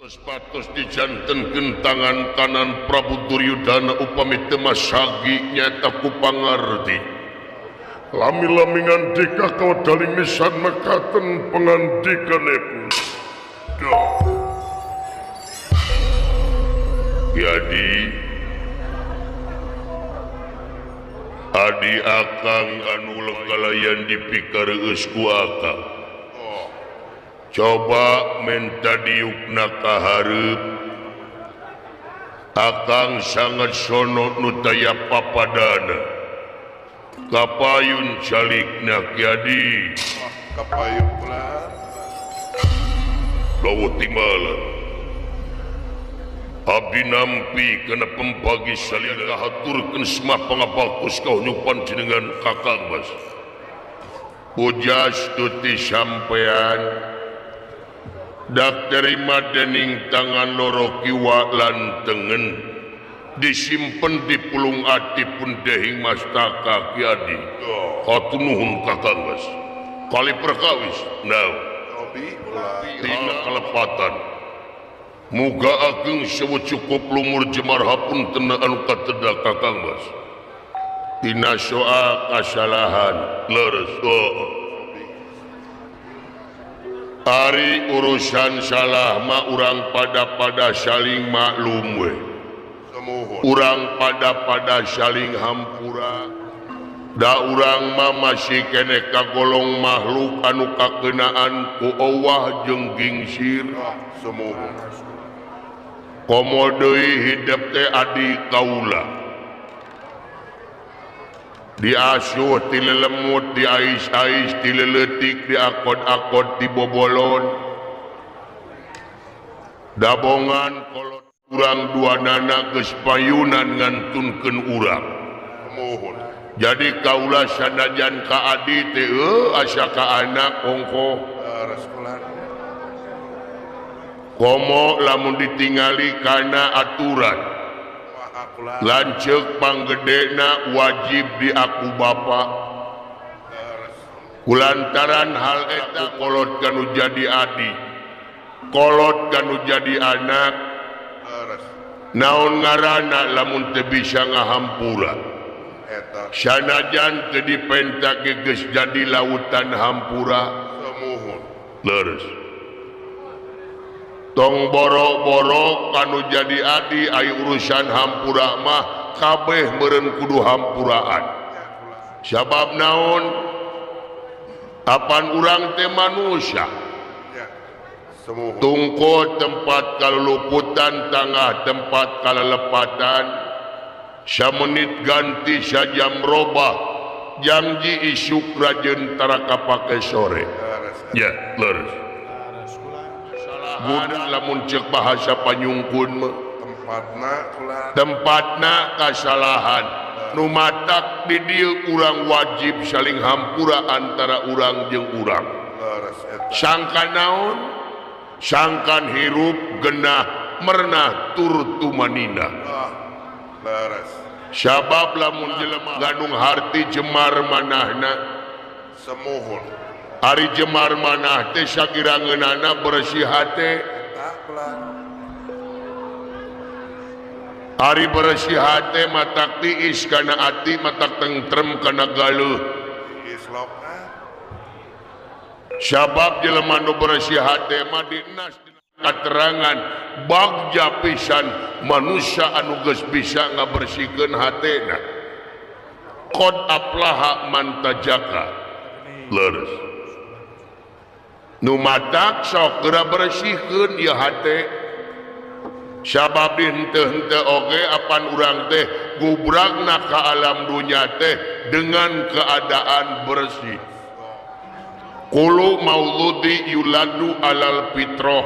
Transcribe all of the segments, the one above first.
Patos dijantenkeun tangan kanan Prabu Duryudana upami teu masagi nyaeta ku pangarti. Lami-lami ngandika kawedaling nisan mekaten pangandikanipun. Jadi adi akang anu lekalayan dipikareus ku akang. Coba menta diukna ka hareup. Akang sangat sono nu taya papadana. Kapayun calikna Ki Adi. Kapayun pula. Lawuh timbalan. Abdi nampi kana pempagi salila haturkeun semah pangabakus kahunyupan jenengan Kakang Mas. Pujas tuti sampean. Dak terima dening tangan loro kiwa lan tengen disimpen di pulung ati pun dehing mastaka Ki Adi. Hatur nuhun Kakang Mas. Kali perkawis now tina kalepatan muga ageng sewu cukup lumur jemar hapunten anu kateda Kakang Mas. Tina soa kasalahan leres. Oh. Ari urusan salah mah urang pada-pada saling maklum we. Urang pada-pada saling hampura. Da urang mah masih keneh kagolong makhluk anu kakenaan ku owah jeung gingsir. Komo deui hidep teh adi kaula. Diasuh ti lelemut, diais-ais ti leleutik, diakod-akod ti bobolon. Dabongan kolot urang dua nana geus payunan ngantunkeun urang. Jadi kaula sanajan ka adi teh asa ka anak ongkoh. Komo lamun ditingali kana aturan. Lanceuk panggedena wajib diaku bapa. Kulantaran hal eta kolot kanu jadi adi, kolot kanu jadi anak. Naon ngaranna lamun teu bisa ngahampura. Sanajan teu dipenta ge geus jadi lautan hampura. Leres. Tong boro-boro kanu jadi adi ai urusan hampura mah kabeh meureun kudu hampuraan. Sabab naon? Apan urang teh manusia. Tungko tempat kaluluputan, tangah tempat kalelepatan. Samenit ganti sajam robah, janji isuk rajeun tara kapake sore. Ya, leres. Budak lamun cek bahasa panyungkun mah tempatna kasalahan nu matak di dieu urang wajib saling hampura antara urang jeung urang. Sangkan naon? Sangkan hirup genah merenah tur tumanina. Sabab lamun jelema gandung harti jemar manahna semuhun. Ari jemar manah teh sakira ngeunana bersih hate. Ari bersih hate matak tiis kana ati, matak tentrem kana galuh. Sabab jelema nu bersih hate mah dinas katerangan bagja pisan manusia anu geus bisa ngabersihkeun hatena. Qad aflaha man tajaka. Leres. Nu matak sok geura bersihkeun ieu hate. Sabab henteu-henteu oge apan urang teh gubragna ka alam dunya teh dengan keadaan bersih. Kullu mauludi yuladu alal fitrah.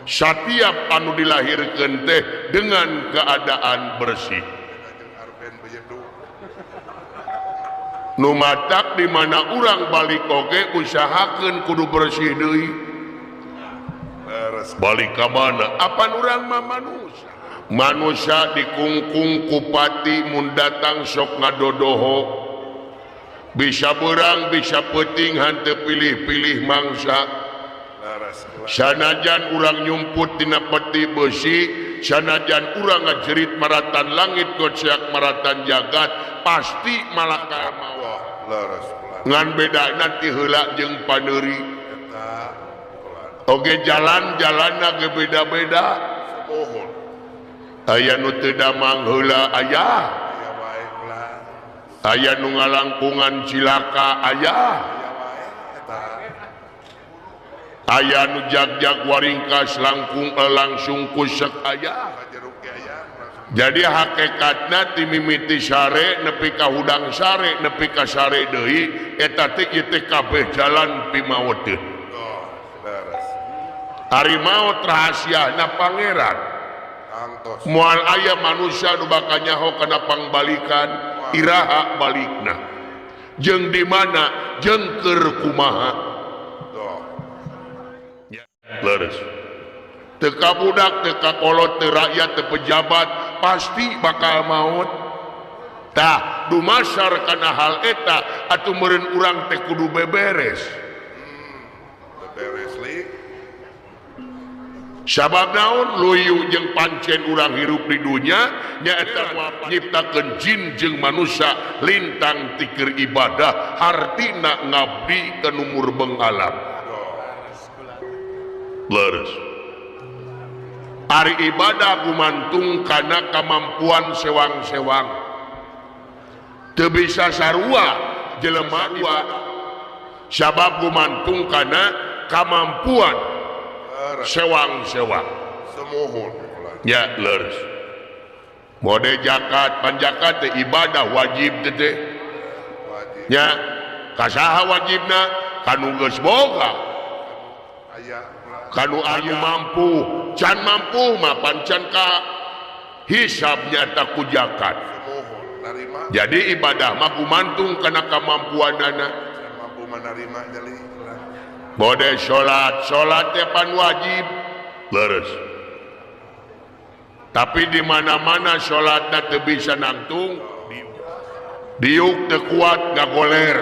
Satiap anu dilahirkeun teh dengan keadaan bersih. Nu matak di mana urang balik oge usahakeun kudu bersih deui. Balik ka mana? Apan urang mah manusia. Manusia dikungkung kupati mun datang sok ngadodoho. Bisa beurang bisa peuting henteu pilih-pilih mangsa. Sanajan urang nyumput dina peti besi, sanajan urang ngajerit maratan langit goceak maratan jagat, pasti malakal maut. Ngan bedana ti heula jeung paneuri. Oge jalan-jalanna ge beda-beda. Aya nu teu damang heula aya. Aya nu ngalangkungan cilaka aya. Aya nu jag-jag waringkas langkung langsung kusek aya. Jadi hakikatna ti mimiti sare nepi ka hudang sare nepi ka sare deui eta teh ieu teh kabeh jalan pimaweuteun. Ari maot rahasiana pangeran. Moal aya manusia nu bakal nyaho kana pangbalikan iraha balikna. Jeung di mana jeung keur kumaha. Leres. Teu ka budak, teu ka kolot, teu rakyat, teu pejabat pasti bakal maut. Tah dumasar kana hal eta atuh meureun urang teh kudu beberes. Beberes li. Sabab naon luyu jeung pancen urang hirup di dunya nyaeta nyiptakeun jin jeung manusia lintang tikeur ibadah hartina ngabdi ka nu murbeng alam. Leres. Ari ibadah gumantung kana kamampuan sewang-sewang. Teu bisa sarua jelema sabab gumantung kana kamampuan sewang-sewang. Semohon. Ya leres. Mode zakat, panjakat teh ibadah wajib teh. Ya, kasaha wajibna? Kanu geus boga. Kanu anu mampu, can mampu mah pancan ka hisabnya tak ku zakat. Jadi ibadah mah gumantung kana kamampuanana. Mampu menerima jadi. Bode salat, salat teh pan wajib. Leres. Tapi di mana-mana salatna teu bisa nangtung, diuk teu kuat ngagoler.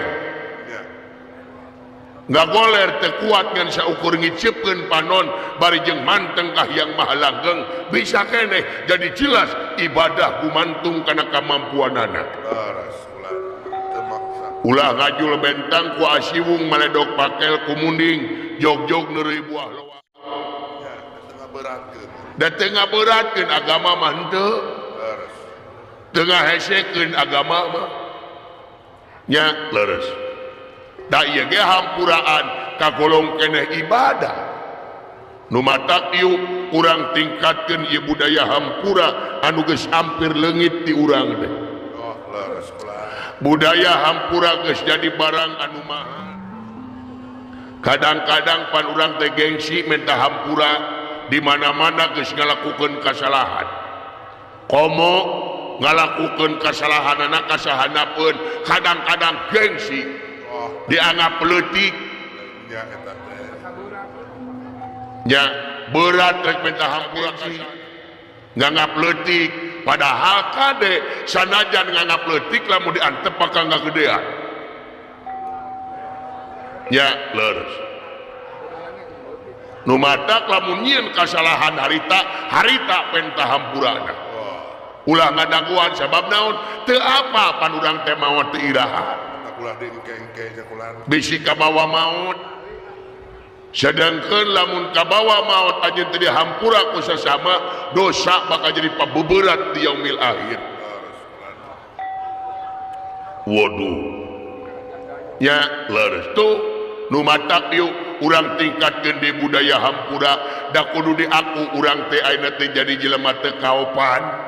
Ngagoler teu kuat ngan saukur ngiceupkeun panon bari jeung manteng ka Hyang Maha Langgeng bisa keneh. Jadi jelas ibadah gumantung kana kamampuanana. Ulah ngajul bentang ku asiwung maledok pakel ku munding jog-jog neureuy buah loa. Da teu ngaberatkeun agama mah henteu. Teu ngahesekeun agama mah. Nya leres. Da ieu ge hampuraan kagolong keneh ibadah. Nu matak ieu urang tingkatkeun ieu budaya hampura anu geus hampir leungit di urang teh. Budaya hampura geus jadi barang anu mahal. Kadang-kadang pan urang teh gengsi minta hampura di mana-mana geus ngalakukeun kasalahan. Komo ngalakukeun kasalahanana kasahanapeun, kadang-kadang gengsi dianggap leutik. Ya berat rek minta hampura nganggap leutik, padahal kade sanajan nganggap leutik lamun diantep bakal ngagedean. Ya leres. Nu matak lamun nyieun kasalahan harita, harita penta hampurana. Ulah ngadaguan sabab naon? Teu apa pan urang teh maot teu iraha. Bisi kabawa maot. Sedangkan lamun kabawa maot anjeun teu dihampura ku sasama, dosa bakal jadi pabeberat di yaumil akhir. Waduh. Ya leres tuh nu matak yuk urang tingkatkeun di budaya hampura da kudu diaku urang teh ayeuna teh jadi jelema teu kaopan.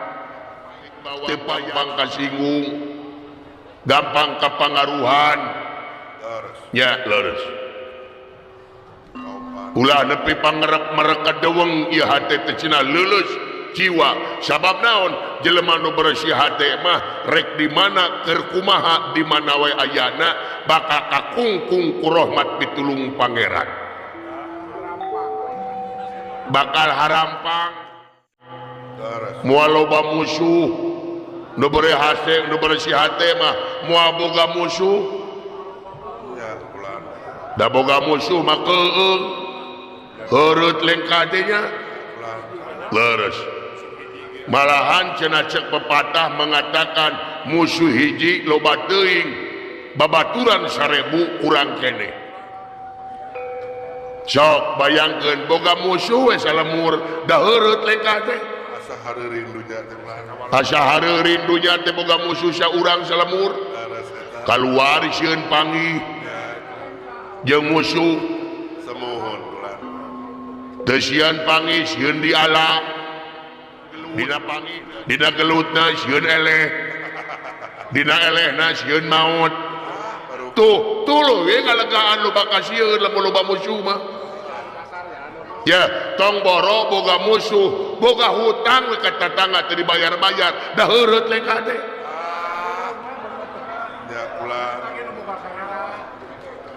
Teu gampang kasinggung, gampang kapangaruhan. Ya leres. Ulah nepi pangerep mereka deweng ieu hate teh cenah leuleus jiwa. Sabab naon? Jelema nu bersih hate mah rek di mana keur kumaha di mana we ayana bakal kakungkung ku rahmat pitulung pangeran. Bakal harampang. Moal loba musuh. Nu bersih hate, nu bersih hate mah moal boga musuh. Da boga musuh mah keung. Heureut lengkah teh nya leres. Malahan cenah cek pepatah mengatakan musuh hiji loba teuing babaturan 1000 kurang keneh. Sok bayangkeun boga musuh we salemur da heureut lengkah teh. Asa hareureun dunya teh Asa hareureun dunya teh boga musuh saurang salemur. Kaluar sieun panggih jeung musuh semuhun ulah. Teu sieun panggih sieun diala. Dina panggih dina gelutna sieun eleh. Dina elehna sieun maot. Tuh tuluy we ngalegaan loba kasieun lamun loba musuh mah. Ya, tong boro boga musuh, boga hutang we ka tatangga teu dibayar-bayar, da heureut lengkah teh. Ya ulah.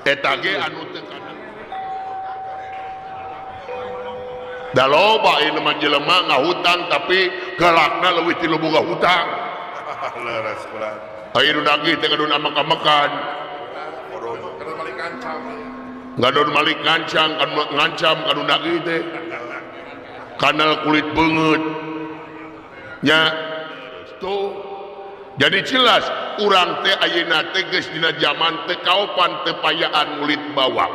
Eta ge anu teu kana. Da loba ieu mah jelema ngahutang tapi galakna leuwih ti boga hutang. Leres ulah. Aya nu nagih teh kadon amek-amekan. Ngadon malik ngancang, kan ngancam kanu nagih teh. Kanal kulit beungeut. Nya tuh. Jadi jelas urang teh ayeuna teh geus dina zaman teh kaopan teh payaan ngulit bawang.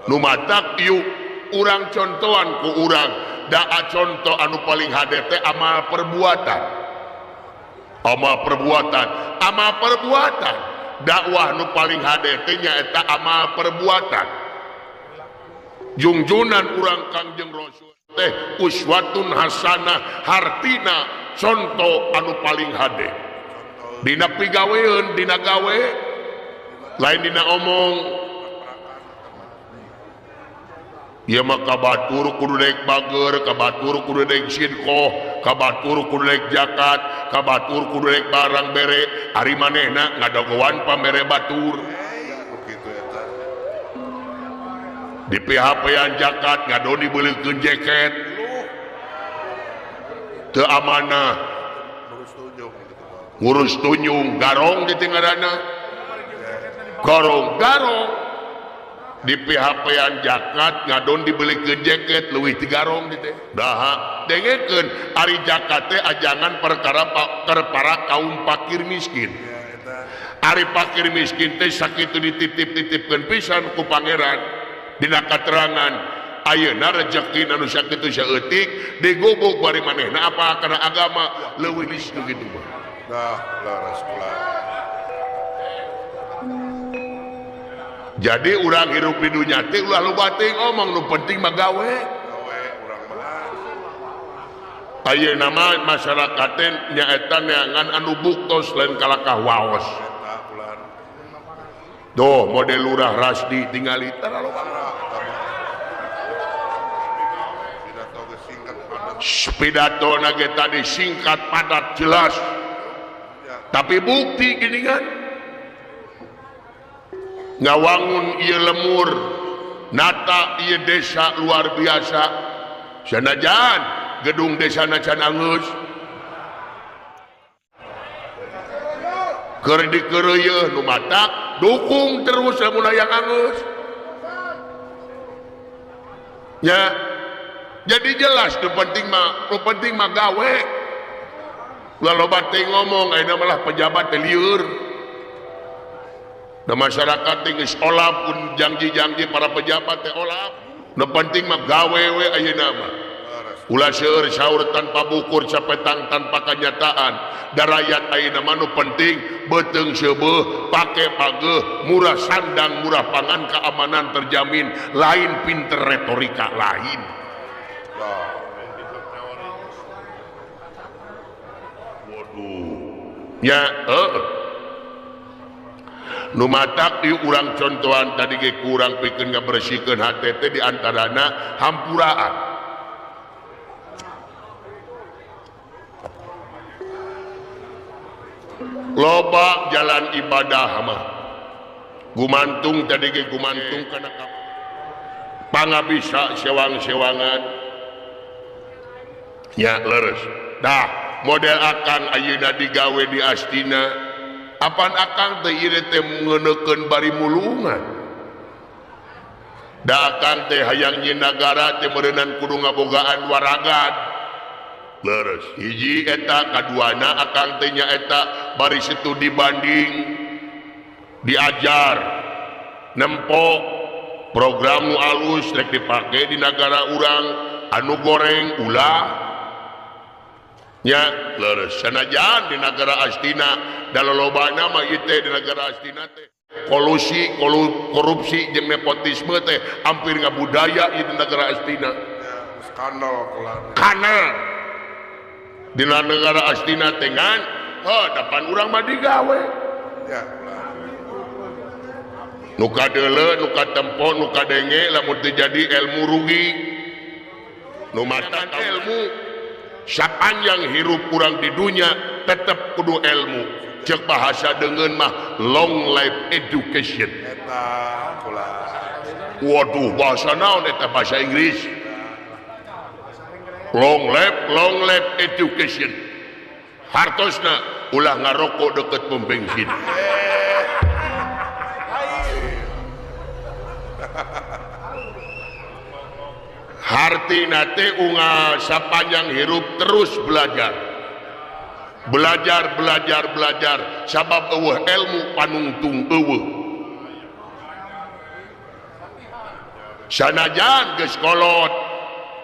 Nu matak ieu urang contohan ku urang, daa contoh anu paling hade teh amal perbuatan. Amal perbuatan, amal perbuatan. Dakwah nu paling hade teh nyaeta amal perbuatan. Jungjunan urang Kangjeng Rasul teh uswatun hasanah, hartina contoh anu paling hade. Dina pigaweun, dina gawe, lain dina omong. Ieu mah kabatur kudu naik bager, kabatur kudu naik sidqoh, kabatur kudu naik zakat, kabatur kudu naik barang bere, ari manehna ngadagoan pamere batur. Di PHP-an zakat ngadon dibelikeun jaket. Teu amanah. Ngurus tunjung, garong di tinggaranna. Garong, garong. Di PHP-an zakat ngadon dibelikeun jaket leuwih ti garong di teh. Daha dengekeun ari zakat teh ajangan perkara para kaum fakir miskin. Ari fakir miskin teh sakitu dititip-titipkeun pisan ku pangeran dina katerangan ayeuna rejeki anu sakitu saeutik digubuk bari manehna apa kana agama leuwih miskin kitu mah. Dah laras ulah. Jadi urang hirup di dunya teh ulah loba teuing omong, nu penting mah gawe. Gawe urang mah. Ayeuna mah masyarakat teh nyaeta neangan anu buktos lain kalakah waos. Tuh model Lurah Rasdi tingali terlalu pidato nage tadi singkat padat jelas. Tapi bukti gini kan ngawangun ieu lemur nata ieu desa luar biasa sanajan gedung desa can anggeus keur dikeureuyeun nu matak dukung terus lamun hayang anggeus nya. Jadi jelas nu penting mah gawe. Ulah loba teh ngomong ayeuna malah pejabat teh lieur. Da masyarakat teh geus olap pun janji-janji para pejabat teh olap. Nu penting mah gawe we ayeuna mah. Ulah seueur saur tanpa bukur sapetang tanpa kenyataan. Da rakyat ayeuna mah nu penting beuteung seubeuh, pake pageuh, murah sandang, murah pangan, keamanan terjamin, lain pinter retorika lain. Waduh. Ya, Nu matak di urang contohan tadi ge kurang pikeun ngabersihkeun hate teh di antarana hampuraan. Loba jalan ibadah mah. Gumantung tadi ge gumantung kana pangabisa sewang-sewangan. Ya leres. Dah model akang ayeuna digawe di Astina. Apan akang teh ieu teh ngeunekeun bari mulungan. Da akang teh hayang nyin nagara teh meureunan kudu ngabogaan waragan. Leres. Hiji eta kaduana akang teh nyaeta bari studi banding diajar nempo program nu alus rek dipake di nagara urang anu goreng ulah nya leres sanajan di nagara Astina da lolobana mah ieu teh di nagara Astina teh kolusi korupsi jeung nepotisme teh hampir ngabudaya ieu di nagara Astina. Kanal kanal di negara Astina teh ngan heuh depan urang mah digawe ya. Nu kadeuleu, nu katempo, nu kadenge lamun teu jadi ilmu rugi. Nu mata ilmu sapanjang hirup urang di dunya tetep kudu ilmu. Ceuk bahasa deungeun mah long life education. Eta kula. Waduh bahasa naon eta bahasa Inggris? Long life education. Hartosna ulah ngarokok deket pom bensin. Hartina teh unga sapanjang hirup terus belajar. Belajar, belajar, belajar sabab eueuh ilmu panungtung eueuh. Sanajan geus kolot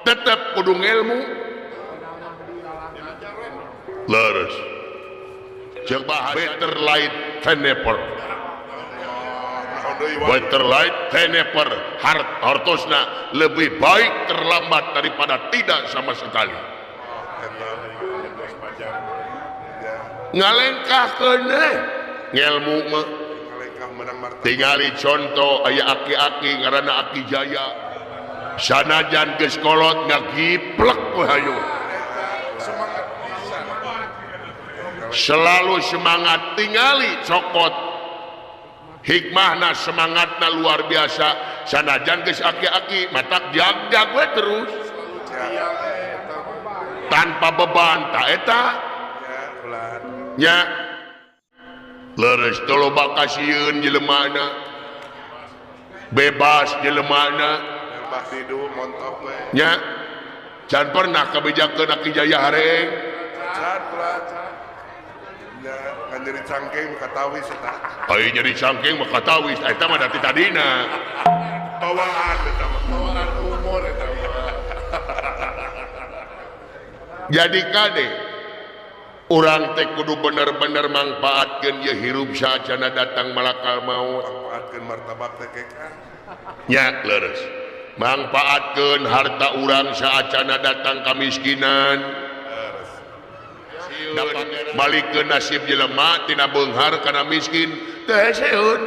tetep kudu ngelmu. Leres. Ceuk bahasa better light than never. Better light than never. Hartosna lebih baik terlambat daripada tidak sama sekali. Ngalengkah keuneh ngelmu mah. Tingali contoh aya aki-aki ngaranna Aki Jaya. Sanajan geus kolot ngagiplek we hayu. Selalu semangat tingali cokot. Hikmahna semangatna luar biasa. Sanajan geus aki-aki matak jag-jag we terus. Tanpa beban ta eta. Nya leres teu loba kasieun jelemana. Bebas jelemana. Bebas hidup montok we. Nya can pernah kabejakeun Aki Jaya hareng. Can pernah. Nya kan nyeri cangking mah katawis eta. Ai nyeri cangking mah katawis eta mah da ti tadina. Bawaan eta mah, bawaan umur eta mah. Jadi kade urang teh kudu bener-bener mangpaatkeun ieu hirup saacana datang malakal maut. Mangpaatkeun martabak teh kekan. Nya leres. Mangpaatkeun harta urang saacana datang kamiskinan. Leres. Balikeun nasib jelema tina beunghar kana miskin teu heseun.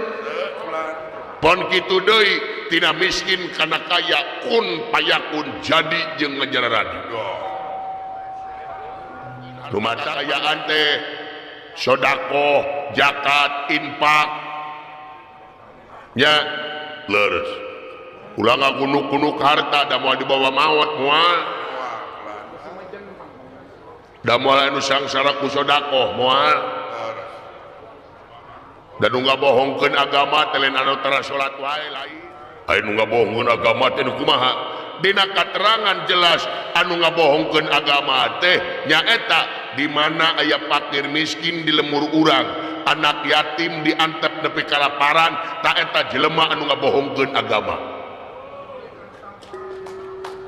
Pon kitu deui tina miskin kana kaya kun payakun jadi jeung ngajararadi. Rumah kayaan teh sodakoh, zakat, infak nya leres. Ulah ngagunuk-gunuk harta da moal dibawa maot moal. Da moal anu sangsara ku sodakoh moal. Da nu ngabohongkeun agama teh lain anu tara salat wae lain. Aya nu ngabohongkeun agama teh nu kumaha? Dina katerangan jelas anu ngabohongkeun agama teh nyaeta di mana aya fakir miskin di lemur urang, anak yatim diantep nepi kalaparan, ta eta jelema anu ngabohongkeun agama.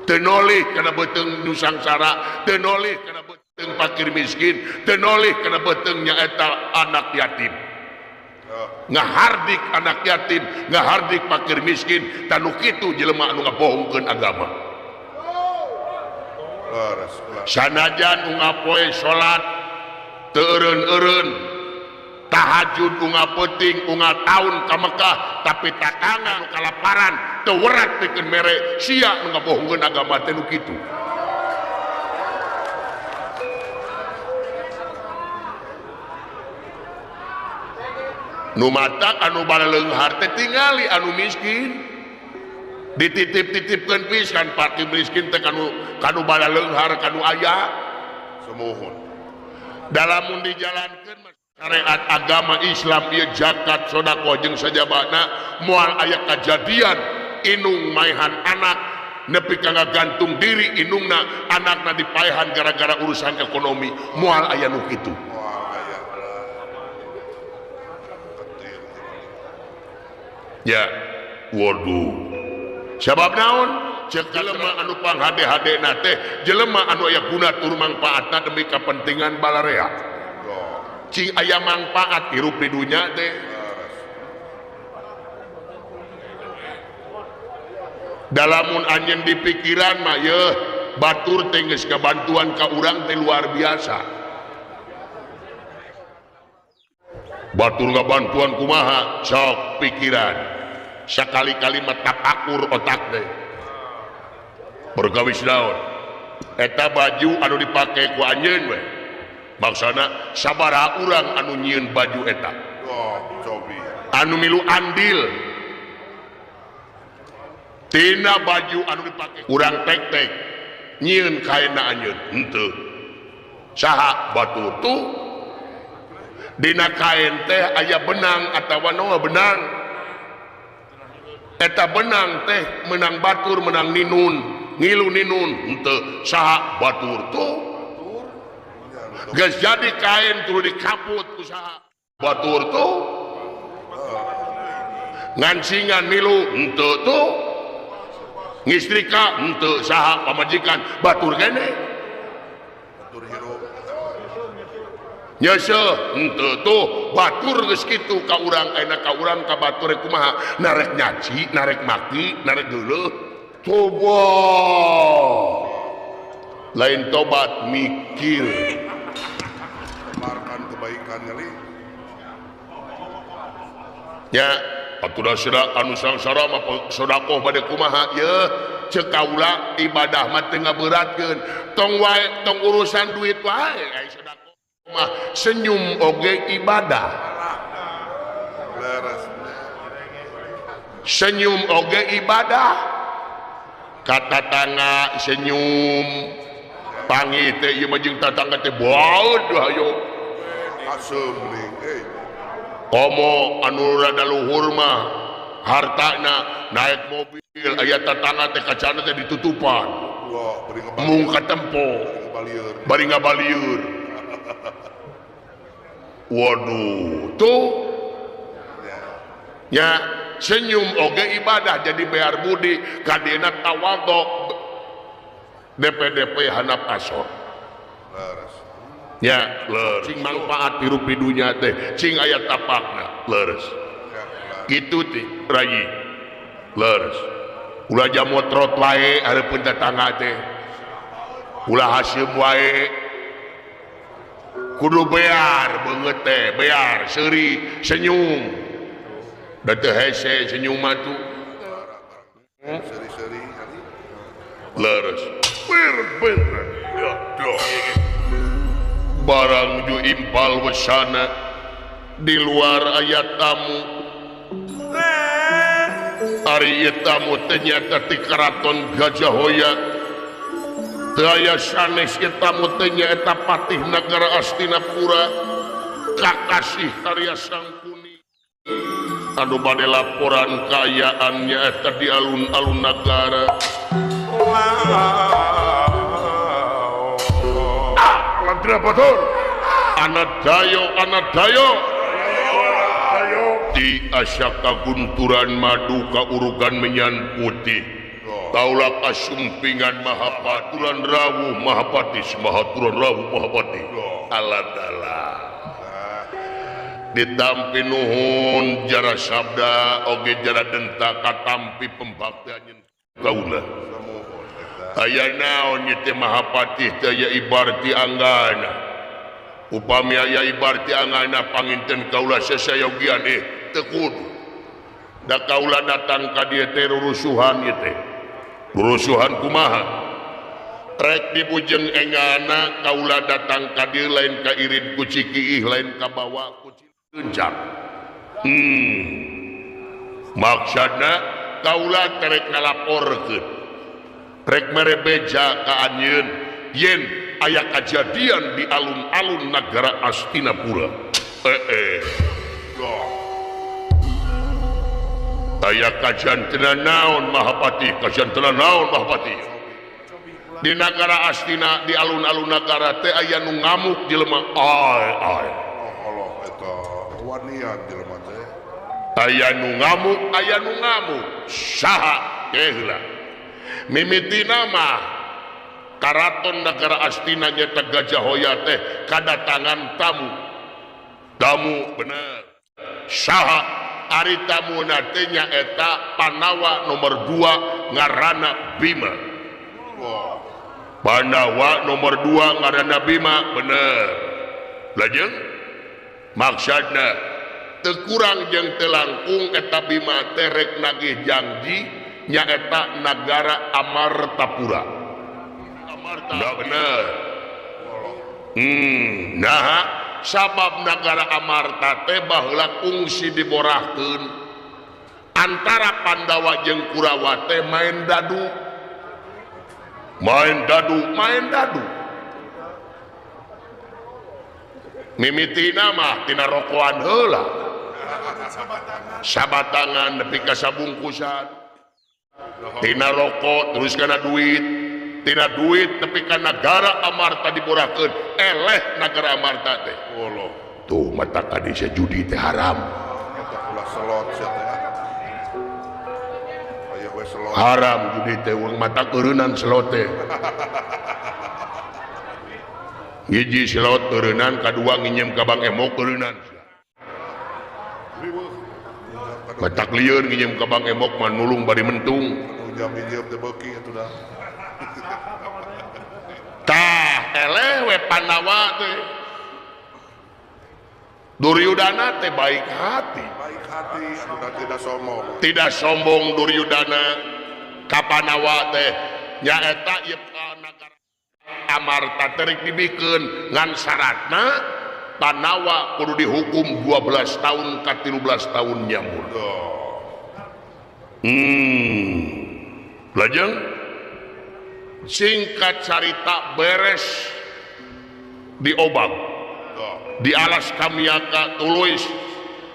Teu nolih kana beuteung nu sangsara, teu nolih kana beuteung fakir miskin, teu nolih kana beuteung nyaeta anak yatim. Ngahardik anak yatim, ngahardik fakir miskin, tanu kitu jelema anu ngabohongkeun agama. Sanajan unggal poe salat teu eureun-eureun, tahajud unggal peuting, unggal taun ka Mekah, tapi tatangga nu kalaparan teu werat pikeun mere, sia nu ngabohongkeun agama teh nu kitu. Nu matak anu baleunghar teh tingali anu miskin dititip-titipkeun pisan fakir miskin teh kanu balaleunghar kanu aya sumuhun. Dalamun dijalankeun syariat agama Islam ieu zakat sedekah jeung sajabana moal aya kajadian Inung maehan anak nepi ka ngagantung diri inungna anakna dipaehan gara-gara urusan ekonomi moal aya nu kitu. Ya waduh sabab naon cek jelema anu panghade-hadena teh jelema anu aya guna tur mangpaatna demi kepentingan balarea cing aya mangpaat hirup di dunya teh. Dalamun anjeun di pikiran mah yeuh batur teh geus kabantuan ka urang teh luar biasa. Batur ngabantuan kumaha sok pikiran sakali-kali mah tapakur otak teh. Perkawis naon eta baju anu dipake ku anjeun we maksana sabaraha urang anu nyieun baju eta anu milu andil tina baju anu dipake urang tek-tek nyieun kaena anjeun henteu saha batur tuh dina kain teh aya benang atawa noa benang eta benang teh menang batur menang ninun ngilu ninun henteu saha batur tuh geus jadi kain tuluy dikaput ku saha batur tuh ngancingan milu henteu tuh ngistrika henteu saha pamajikan batur kene batur hirup nyeseuh henteu tuh batur geus kitu ka urang ayeuna ka urang ka batur kumaha narek nyaci narek maki narek geuleuh coba lain tobat mikir tebarkan kebaikan kali ya atuh da anu sangsara mah sedekah bade kumaha yeuh ceuk kaula ibadah mah teu ngaberatkeun tong wae tong urusan duit wae ai sedekah mah senyum oge ibadah senyum oge ibadah ka tatangga senyum pangi teh ieu mah jeung tatangga teh baud hayo asem ning euy komo anu rada luhur mah hartana naik mobil aya tatangga teh kacana teh ditutupan mung katempo bari ngabalieur waduh tuh ya senyum oge ibadah jadi bayar budi kadena tawadhu DPDP handap asor ya leres cing manfaat hirup di dunya teh cing aya tapakna leres kitu teh rayi leres ulah jamotrot wae hareupeun tetangga teh ulah haseum wae kudu bear beungeut teh bear seuri senyum da teu hese senyum mah tuh seuri-seuri leres bir bener ya doh barang ju impal wesana di luar aya tamu ari ieu tamu teh nyaeta ti karaton Gajah Hoya teu aya sanes ieu tamu teh nyaeta patih nagara Astinapura kakasih karya Sangkuni anu bade laporan kaayaan nyaeta di alun-alun nagara. Batur anadayo anadayo di asyaka gunturan madu kaurugan menyan putih taula kasumpingan mahapaturan rawuh mahapati mahaturan rawuh mahapati aladala ditampi nuhun jara sabda oge jara denta katampi pembaktian kaula aya naon ieu teh mahapatih teh aya ibarti anggana upami aya ibarti anggana panginten kaula sasayogian teu kudu da kaula datang ka dieu teh rurusuhan ieu teh rurusuhan kumaha rek dibujeng engana kaula datang ka dieu lain ka irid ku cikiih lain ka bawa ku cilencak maksudna kaula terek ngalaporkeun rek mere beja ka anjeun yen aya kajadian di alun-alun nagara Astinapura. Aya kajantenan naon Mahapati, kajantenan naon Mahapati. Di nagara Astina, di alun-alun nagara teh aya nu ngamuk jelema. Ai ai. Allah eta wanian jelema teh. Aya nu ngamuk, aya nu ngamuk. Saha teh heula. Mimitina mah karaton nagara Astina nyata Gajah Hoya teh kadatangan tamu. Tamu bener. Saha ari tamuna teh nyaeta Panawa nomor 2 ngaranna Bima. Pandawa nomor 2 ngaranna Bima bener. Lajeng maksudna teu kurang jeung teu langkung eta Bima teh rek nagih janji nyaeta nagara Amartapura. Amarta bener. Nah sabab nagara Amarta teh baheula kungsi diborahkeun antara Pandawa jeung Kurawa teh main dadu. Main dadu, main dadu. Mimitina mah tina rokokan heula. Sabatangan nepi ka sabungkusan. Tina rokok terus kana duit. Tina duit nepi ka nagara Amarta diborahkeun. Eleh nagara Amarta teh. Allah. Tuh mata kadisa judi teh haram. Eta ulah selot sia teh. Aya we selot. Haram judi teh urang mata keureunnan selot teh. Hiji selot keureunnan, kadua nginjem ka Bang Emok keureunnan. Batak lieur nginjem ka Bang Emok mah nulung bari mentung. Jam minjem teh beuki atuh dah. Tah eleh we Pandawa teh. Duryudana teh baik hati. Baik hati anu tidak sombong. Tidak sombong Duryudana ka Pandawa teh nyaeta ieu nagara Amarta teh rek dibikeun ngan syaratna Pandawa kudu dihukum 12 tahun ka 13 tahun nyamur. Lajeng singkat carita beres diobag di alas Kamiaka tuluy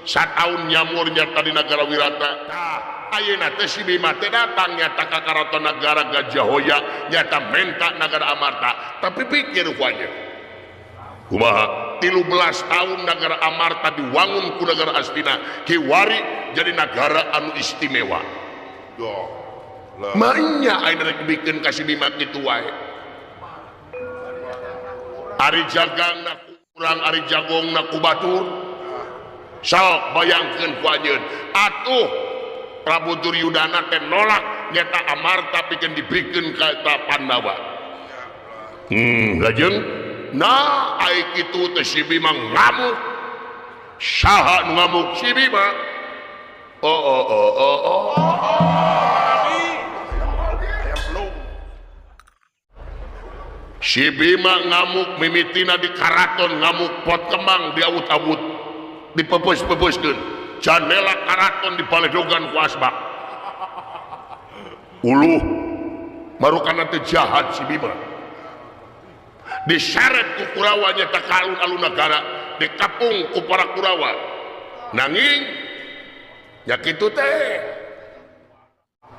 sataun nyamurnya tadi nagara Wirata. Tah ayeuna teh si Bima teh datang nyata ka karaton nagara Gajah Hoya nyata menta nagara Amarta. Tapi pikir ku anjeun kumaha 13 tahun nagara Amarta diwangun ku nagara Astina kiwari jadi nagara anu istimewa. Mainya ayeuna rek dibikeun ka si Bima kitu wae. Ari jagangna kurang, ari jagongna ku batur. Sok bayangkeun ku anjeun. Atuh Prabu Duryudana teh nolak nyata Amarta pikeun dibikeun ka eta Pandawa. Lajeng nah ai kitu teh si Bima ngamuk. Saha nu ngamuk? Si Bima. Oh oh oh oh oh. Si Bima ngamuk mimitina di karaton ngamuk pot kembang diawut-awut dipepes-pepeskeun janela karaton dibaledogan ku asbak. Uluh marukana teh jahat si Bima. Diseret ku Kurawa nyata ka alun-alun nagara, dikapung ku para Kurawa. Nanging nya kitu teh.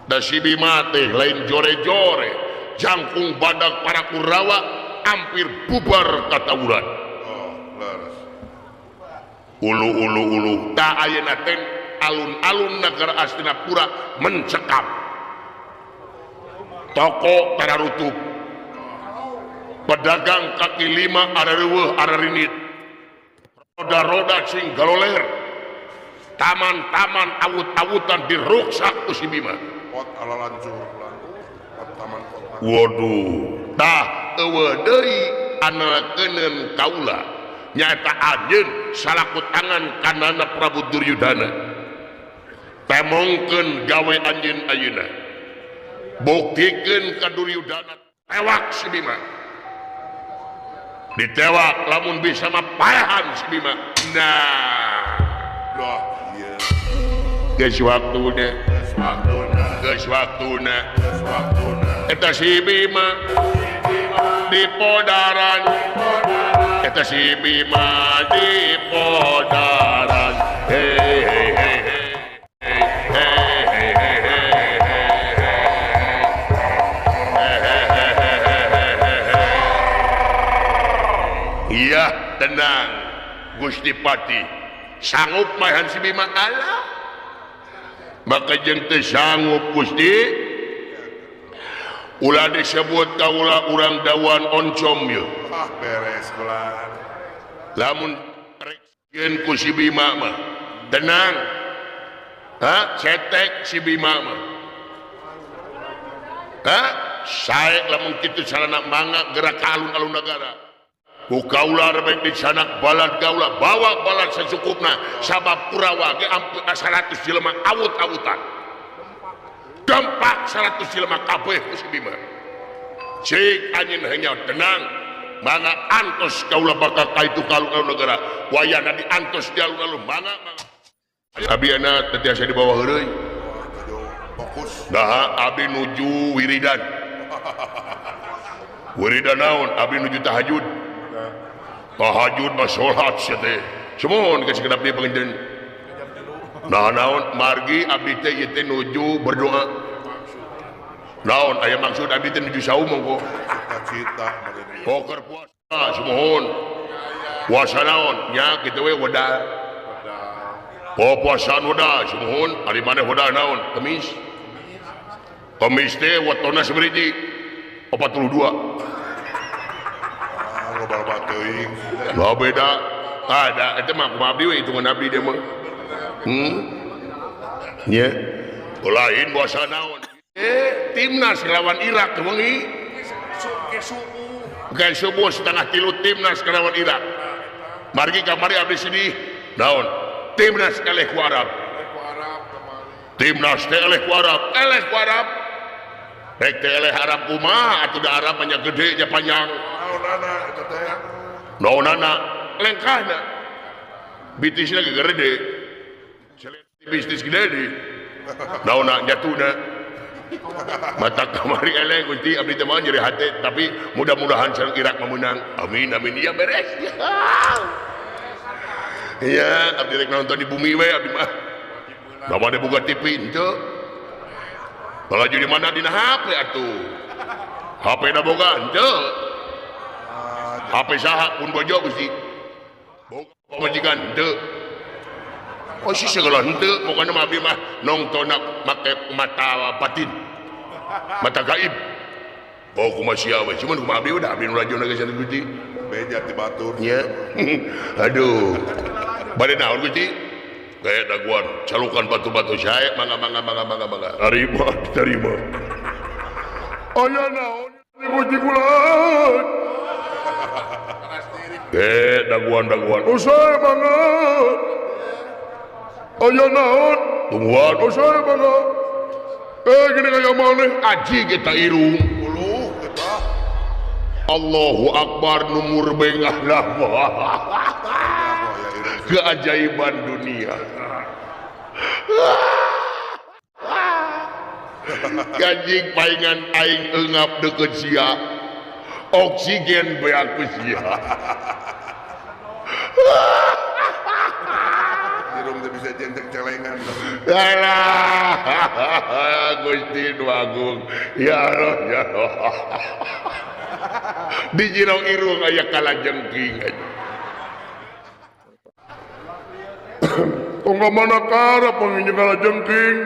Da si Bima teh lain jore-jore. Jangkung badak para Kurawa hampir bubar katawuran. Ulu ulu ulu tak ayeuna teh alun-alun nagara Astinapura mencekam. Toko tararutup, pedagang kaki lima arareuweuh ararinit, roda-roda sing galoler, taman-taman awut-awutan diruksak ku si Bima. Pot ala lancur. Taman kota. Waduh, tah eueuh deui anakeuneun kaula nyaeta anjeun salaku tangan kanana Prabu Duryudana. Temongkeun gawe anjeun ayeuna. Buktikeun ka Duryudana tewak si Bima. Ditewak lamun bisa mah paehan si Bima. Nah, loh ieu. Geus waktuna. Geus waktuna. Geus waktuna. Geus waktuna. Eta si Bima di Podaran. Eta si Bima di Podaran. Hei hei hei hei hei. Tenang Gusti Pati sanggup maehan si Bima Allah maka jeung teu sanggup Gusti ulah disebut kaula urang dawan oncom yeuh. Ah beres kula. Lamun rek sieun ku si Bima mah tenang. Ha cetek si Bima mah. Ha sae lamun kitu sarana mangga gerak ka alun-alun nagara. Ku kaula rek disanak balad kaula bawa balad sacukupna sabab Kurawa ge hampir 100 jelema awut-awutan. Dampak 100 jelema kabeh ku si Bima. Cik anjeun hanya tenang mangga antos kaula bakal ka itu ka alun-alun negara. Wayahna diantos di alun-alun mangga mangga. Abi ana teu tiasa dibawa heureuy. Fokus. Nah, abi nuju wiridan. Wiridan naon? Abi nuju tahajud. Tahajud mah salat sia teh. Sumuhun ka sakedap dieu panginten. Nah, naon margi abdi teh ieu teh nuju berdoa. Naon aya maksud abdi teh nuju saum monggo. Cita-cita poker puasa sumuhun. Puasa naon? Nya kitu we wedal. Oh puasaan wedal sumuhun, ari maneh wedal naon? Kemis. Kemis teh wetona sabariji? 42. Lah beda. Ada eta mah kumaha abdi we hitungan abdi deui mah. Nya. Lain puasa naon? Timnas lawan Irak wengi. Ke subuh 2:30 timnas lawan Irak. Margi kamari abdi sedih. Naon? Timnas eleh ku Arab. Timnas teh eleh ku Arab, eleh ku Arab. Rek teh eleh Arab kumaha atuh da Arab nya gede nya panjang. Naonana eta teh? Naonana lengkahna. Bitisna ge gede. Bisnis gede di. Naonna jatuhna. Mata kamari eleh Gusti abdi teh mah nyeri hate tapi mudah-mudahan sareng Irak memenang. Amin amin ya beres. Iya, abdi rek nonton di bumi we abdi mah. Da mah buka TV henteu. Laju di mana dina HP atuh. HP na boga henteu. HP saha pun bojo Gusti. Boga pamajikan henteu. Oh si segala henteu pokona mah abdi mah nongtonna make mata batin. Mata gaib. Oh kumaha sia we cuman kumaha abdi udah abdi nu lajuna geus Gusti. Beja ti batur. Nya. Aduh. Bade naon Gusti? Gaya daguan, calukan batu-batu sae mangga mangga mangga mangga mangga. Tarima, terima. Aya naon Gusti kula? Daguan-daguan. Oh sae mangga. Aya naon? Tungguan, oh sae mangga. Gini kaya maneh aji kita irung. Uluh eta. Allahu Akbar numur bengah lah. Keajaiban dunia. Kanjing paingan aing eungap deukeut sia. Oksigen beak ku sia. Irung teh bisa jenjeng celengan. Alah, Gusti nu agung. Ya Allah, ya Allah. Di jero irung aya kalajengking aja. Tongga mana kara panginjeun kalajengking,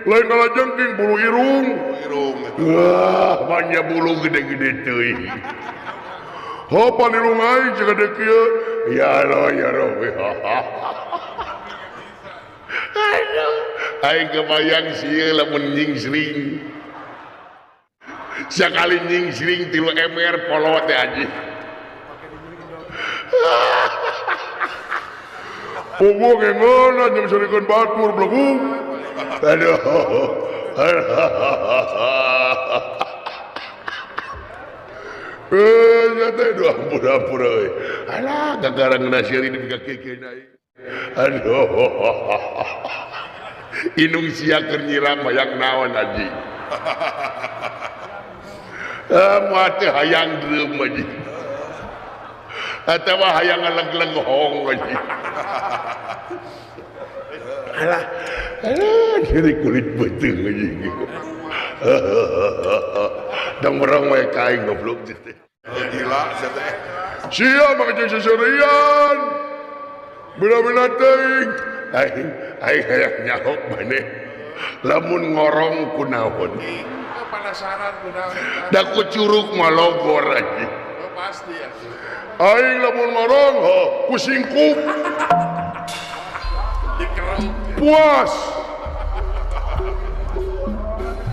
lain kalajengking bulu irung. Irung. Wah, banyak bulu gede-gede teuing. Hopan irung aing sagede kieu. Ya Allah, ya Rabbi. Aduh, aing kebayang sieun lamun nyingsring. Sakali nyingsring 3 ember polo teh anjing. Puguh ngeunah jeung sarikeun batur blegung. Aduh. Nya teh aduh ampun ampun euy. Alah gagaran ngeunah sieun di ka kieu-kieu aing. Aduh. Inung sia keur nyiram hayang naon anjing. Moal teh hayang dreum anjing. Atawa hayang ngaleg-leg hong anjing. Alah, alah nyeri kulit beuteung anjing. Dong merong we ka aing goblok teh. Gila sia teh. Sia mah jeung seserian. Bener-bener teuing. Aing aing hayang nyaho maneh. Lamun ngorong kunaon? Penasaran kunaon. Da ku curug mah logor anjing. Oh, pasti atuh. Aing lamun ngorong ku singkup. Dikeruk. Puas.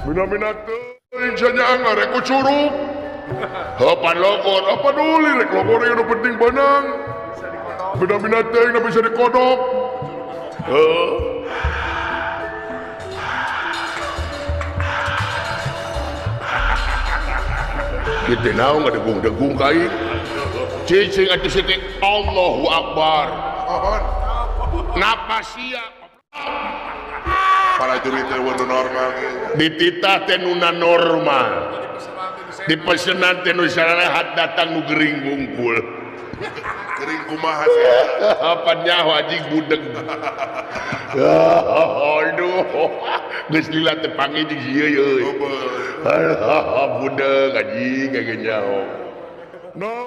Mina-mina teuing sanyaang arek ku curug. Heupan logor, apa peduli rek logor nu penting benang. Mina-mina teuing bisa dikodok. Heuh. Kitu naon ngadegung-degung ka aing. Cicing atuh seutik Allahu Akbar. Napas sia. Para jurid teh nu normal ge. Dititah teh nuna normal. Dipesenan teh nu sarehat datang nu gering bungkul. Gering kumaha sia? Apa nyaho anjing budeg. Aduh. Geus lila teh panggih jeung ieu euy. Budeg anjing ge nyaho. No,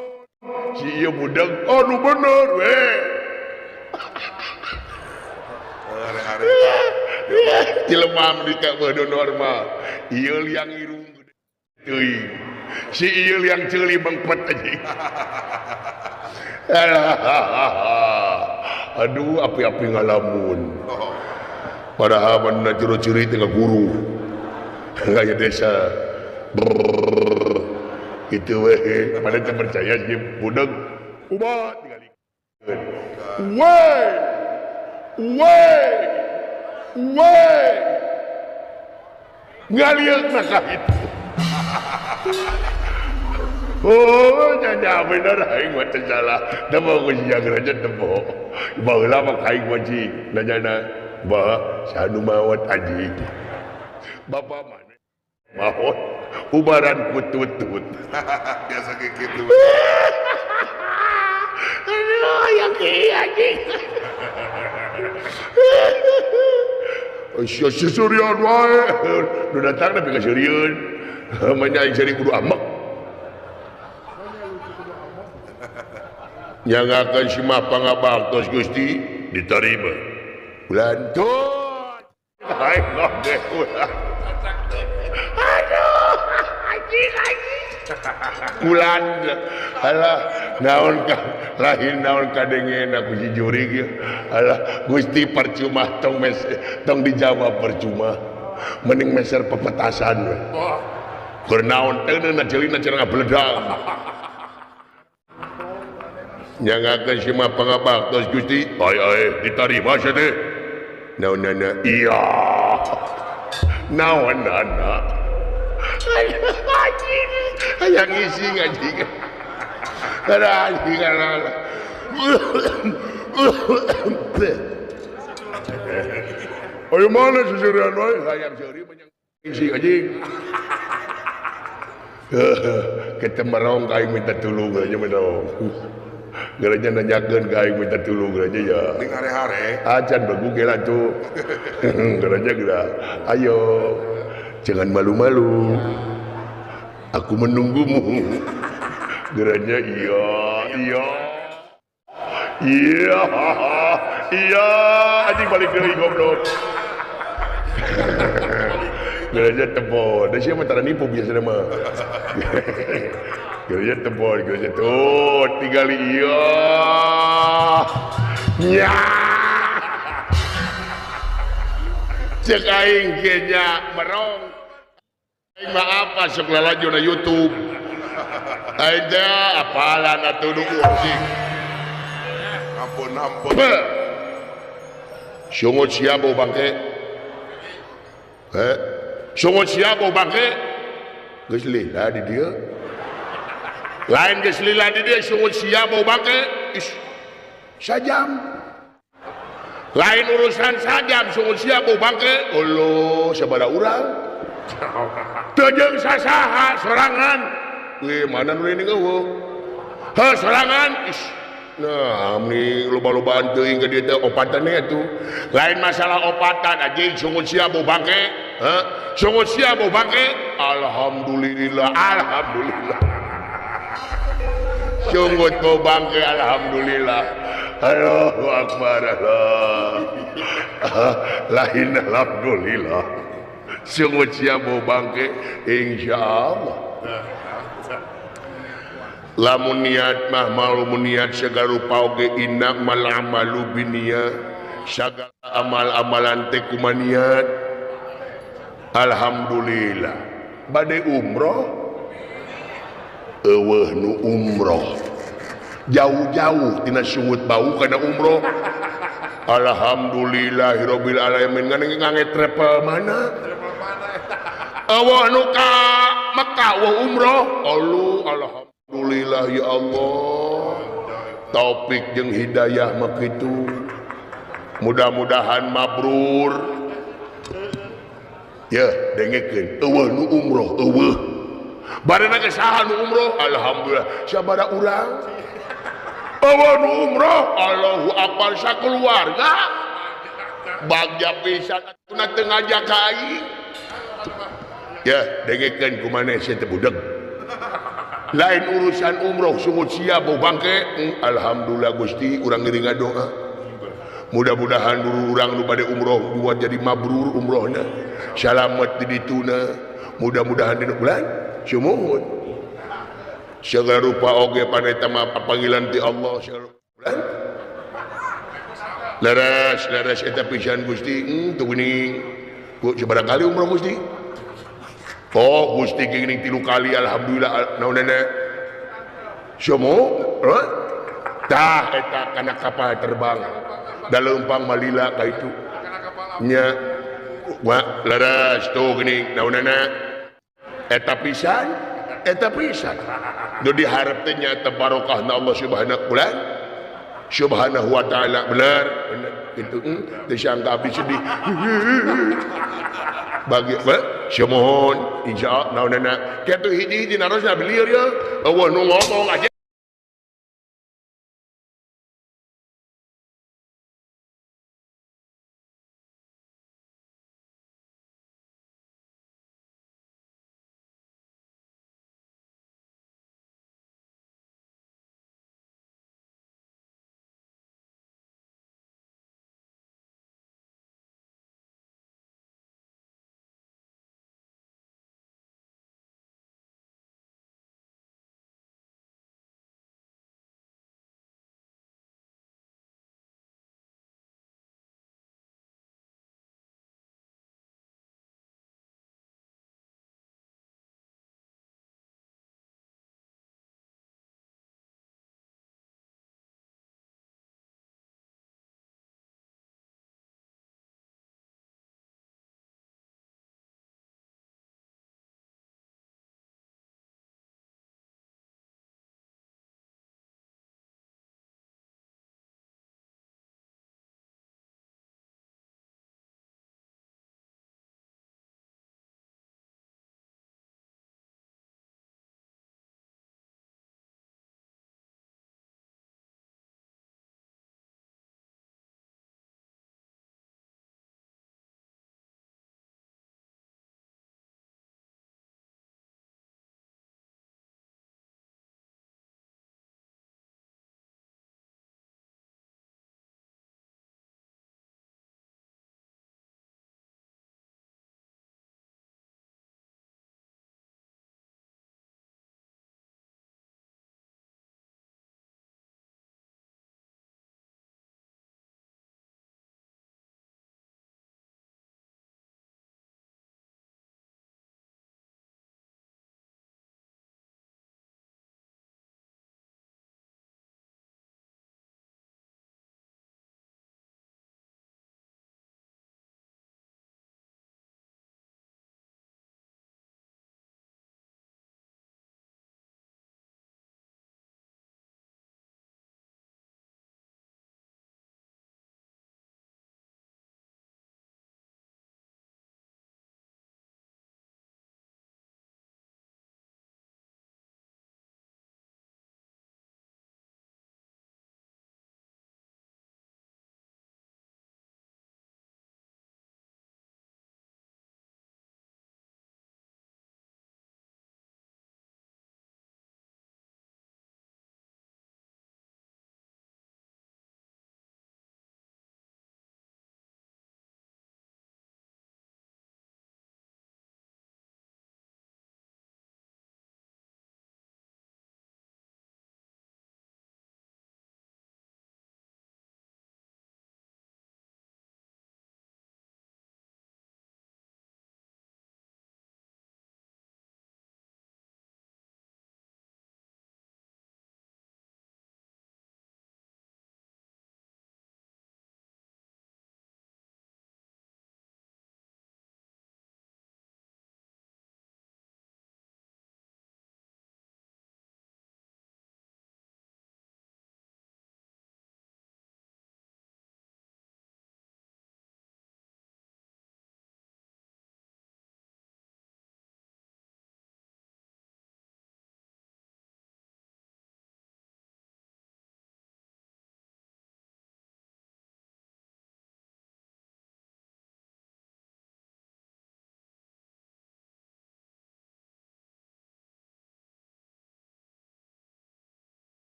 si ieu budeg, aduh bener we. Jelema di ka normal. Ieu liang irung gede teuing. Si ieu liang ceuli bengpet anjing. Aduh api-api ngalamun. Padahal mana jero ciri teh guru. Gaya desa. Brrr. Gitu we. Mana teu percaya si budeg. Kumaha tingali. Weh. Weh. Weh. Ngalieuk na ka itu. Oh, nya bener aing mah teu salah. Da mau ku sia gereja teu. Baheula mah ka aing mah cing. Nanyana, bah, saha nu maot anjing. Bapak mana? Maot ubaran kututut. Biasa kayak gitu. Aduh, yang kieu anjing. Sia seserian wae. Nu datang nepi ka seurieun. Manya aing seuri kudu amek. Nyangakeun si mah pangabaktos Gusti diterima. Ulantut. Aing oge ulah. Aduh, anjing anjing. Ulan alah naon ka lain naon kadengen aku si jurig ieu. Alah Gusti percuma tong mes tong dijawab percuma. Mending meser pepetasan we. Keur naon teh na jelina cenah ngabeledag. Nyangakeun si mah pangabaktos Gusti, ai ai ditarima sia teh. Naonana iya. Naonana. Anjing. Hayang ngising anjing. Ada anjing alah. Ayo mana seserian wae hayang seuri menyang ngising anjing. Ketemerong ka aing minta tulung aja merong. Gereja nanyakeun ka aing minta tulung gereja ya. Ning hare-hare. Acan bergugel atuh. Gereja geura. Ayo. Jangan malu-malu. Aku menunggumu. Gereja iya, iya. Iya. Iya, anjing balik deui goblok. Gereja tebon. Da sia mah tara nipu biasana mah. Gereja tebon, gereja tuh tinggali iya. Nya. Cek aing ge nya merong. Aing mah apa sok lalajo na YouTube. Aing teh apalan atuh nu anjing. Ampun ampun. Sungut sia bau bangke. Sungut sia bau bangke. Geus lila di dieu. Lain geus lila di dieu sungut sia bau bangke. Ih. Sajam. Lain urusan sajam sungut sia bau bangke. Oloh sabaraha urang. Teu jeung sasaha sorangan. Wih, mana nu ini eueuh. Heuh sorangan. Ih. Nah, amni loba-lobaan teuing ka dieu teh opatan atuh. Lain masalah opatan anjing sungut sia bau bangke. Heuh, sungut sia bau bangke. Alhamdulillah, alhamdulillah. Sungut bau bangke alhamdulillah. Allahu akbar Allah. Lain alhamdulillah. Sungut sia bau bangke insyaallah. Lamun niat mah malu niat segala rupa oge innamal amalu binniyat. Sagala amal-amalan teh kumaniat. Alhamdulillah. Bade umroh eueuh nu umroh. Jauh-jauh tina sungut bau kana umroh. Alhamdulillahirabbil alamin ngan ngange travel mana? Eueuh nu ka Mekah eueuh umroh. Allahu alhamdulillah ya Allah. Taufik jeung hidayah mah kitu. Mudah-mudahan mabrur. Ya, dengekeun eueuh nu umroh eueuh. Barena ge saha nu umroh? Alhamdulillah. Sabaraha urang? Eueuh nu umroh, Allahu akbar sakeluarga. Bagja pisan atuh teu ngajak ka aing. Ya, dengekeun kumaneh sia teh budeg. Lain urusan umroh sungut sia bau bangke. Alhamdulillah Gusti urang ngiring ngadoa. Mudah-mudahan dulu urang nu bade umroh buat jadi mabrur umrohna. Salamet di dituna. Mudah-mudahan dina bulan sumuhun. Segala rupa oge paneta mah panggilan ti Allah segala bulan. Leres leres eta pisan Gusti. Teu geuning. Ku sabaraha kali umroh Gusti? Oh Gusti geuning 3 kali alhamdulillah naonana. Sumuh, tah eta kana kapal terbang. Daleumpang malila ka itu. Nya wa leres tuh geuning naonana. Eta pisan, eta pisan. Nu diharep teh nyaeta barokahna Allah Subhanahu wa Subhanahu wa taala bener bener kitu teu sangka abdi sedih. Bagi sumuhun insyaallah naonana. Kitu hiji-hiji narosna belieur ye. Eueuh nu ngomong aja.